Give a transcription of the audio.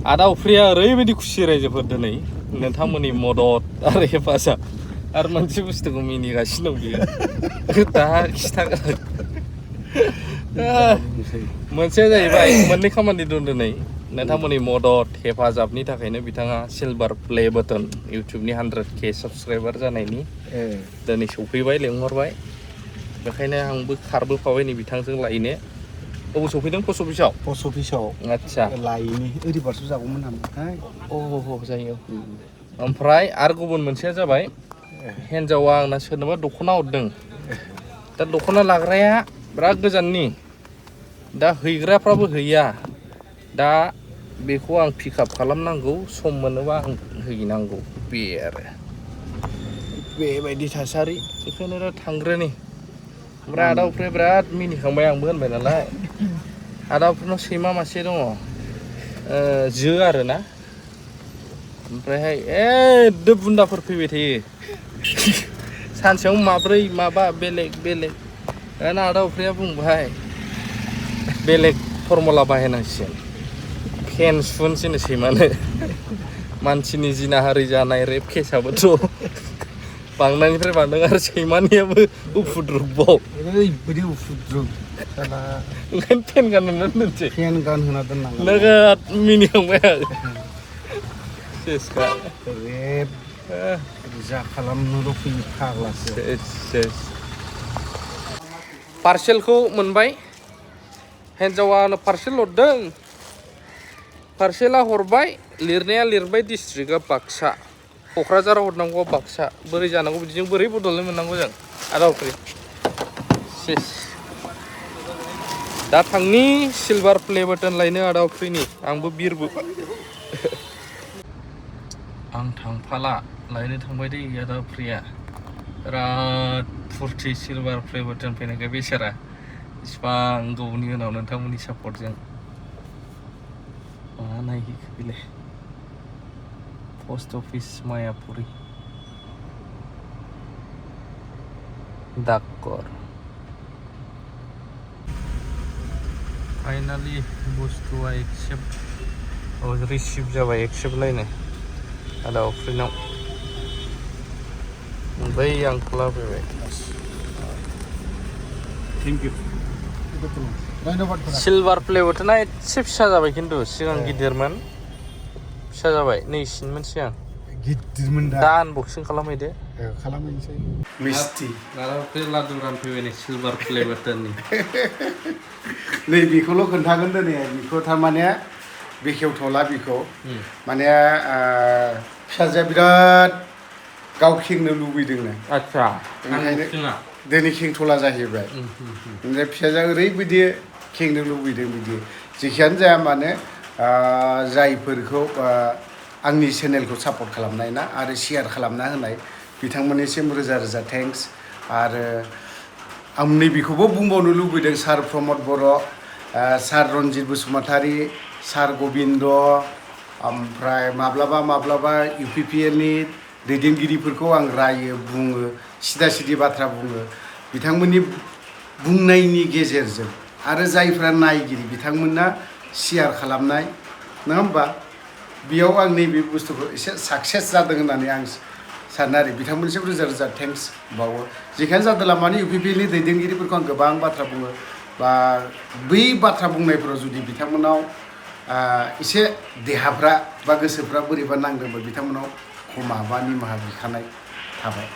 आदा उफ्रिया ओरैबायदि खुसि रायजोफोर दिनै नोंथांमोननि मदद आरो हेफाजाब आरो मोनसे बुस्थुखौ मिनिगासिनो दं बियो दा खिथागोन मोनसेया जाहैबाय मोननै खामानि दं दिनै नोंथांमोननि मदद हेफाजाबनि थाखायनो बिथाङा सिलभार प्ले बाटन इउटुबनि 100K साबस्क्राइबार जानायनि दिनै सफैबाय लेंहरबाय बेखायनो आंबो खारबोफाबाय नै बिथांजों लायनो बबाव सफैदों पस्ट अफिसाव आदसा लायनि ओरैबारसो जागौमोन नामाथाय जायो ओमफ्राय आरो गुबुन मोनसेया जाबाय हिन्जावा आंना सोरनोबा दख'ना हरदों दा दख'ना लाग्राया बिराद गोजाननि दा हैग्राफ्राबो हैया दा बेखौ आं पिकआप खालामनांगौ सम मोनोबा आं हैनांगौ बे आरो बेबायदि थासारि बेखायनो दा थांग्रोनि ओमफ्राय आदावफ्रा बिराद मिनिखांबाय आंबो होनबाय नालाय आदावफोरनाव सैमा मासे दङ जो आरोना ओमफ्रायहाय एकदम बुन्दाफोर फैबाय थायो सानसेयाव माब्रै माबा बेलेग दाना आदावफ्राया बुंबाय बेलेग फर्मुला बाहायनांसिगोन फेन सुहोनसैनो सैमानो मानसिनि जिनाहारि जानाय रेप केसाबोथ' बांनायनिफ्राय बांदों आरो सैमानियाबो उफुद्रुगबाव ओरैबायदि उफुद्रुग ओंखायनो फेन गानहोना दोनसै फेन गानहोना दोननांगौ नोगोद मिनिखांबाय आं सेसखा रेप जा खालामनोल' फैयो फाग्लासो सेस पार्सेलखौ मोनबाय हिन्जावा आंनो पार्सेल हरदों पार्सेला हरबाय लिरनाया लिरबाय डिस्ट्रिक्टआ बाक्सा क'क्राझाराव हरनांगौआ बाक्सा बोरै जानांगौ बिदिजों बोरै बदलनो मोननांगौ जों आदा उफ्रि सेस दा थांनि सिलभार प्ले बाटन लायनो आदा उफ्रिनि आंबो बिरबो आं थांफाला लायनो थांबाय दै आदा उफ्रिया बिराद फुरथि सिलभार प्ले बाटन फैनायखाय बेसारा इसिबां गोबावनि उनाव नोंथांमोननि सापर्टजों मा नायहैखो बेलाय पस्ट अफिस मायापुरी डाकघर फाइनाली बुस्थुआ एक्सेप्ट रिसिभ जाबाय एक्सेप्ट लायनो आदा उफ्रिनाव बै आंखोला फैबाय थेंक इउ सिलभार प्ले बाटना एसे फिसा जाबाय खिन्थु सिगां गिदिरमोन फिसा जाबाय नैसिनमोन सिगां गिदिरमोन दा आनबक्सिं खालामहैदो खालामहैनोसै मिस्टि लादु रानफैबाय नै सिलभार प्ले बाटननि नै बेखौल' खोन्थागोन दिनै बेखौ थारमाने बेखेवथ'ला बेखौ माने फिसाजोआ बिराद गाव खेंनो लुबैदोंनो आदसा ओंखायनो दिनै खेंथ'ला जाहैबाय ओमफ्राय फिसाजोआ ओरैबायदि खेंनो लुबैदों बिदि जेखियानो जाया मानो जायफोरखौ आंनि चेनेलखौ सापर्ट खालामनाय ना आरो शेयार खालामना होनाय बिथांमोननिसिम रोजा रोजा थेंक्स आरो आं नैबेखौबो बुंबावनो लुबैदों सार प्रमद बर' सार रन्जित बसुमतारी सार गबिन्द ओमफ्राय माब्लाबा UPPLनि दैदेनगिरिफोरखौ आं रायो बुङो सिदा सिदि बाथ्रा बुङो बिथांमोननि बुंनायनि गेजेरजों आरो जायफ्रा नायगिरि बिथांमोना शेयार खालामनाय नङा होमबा बेयाव आं नैबे बुस्थुखौ एसे साक्सेस जादों होननानै आं सानो आरो बिथांमोननिसिम रोजा रोजा थेंक्स बावो जेखायनो जादोंला माने UPPLनि दैदेनगिरिफोरखौ आं गोबां बाथ्रा बुङो बा बै बाथ्रा बुंनायफोराव जुदि बिथांमोनाव एसे देहाफ्रा बा गोसोफ्रा बोरैबा नांदोंबा बिथांमोनाव क्षमा बा निमाहा बिखानाय थाबाय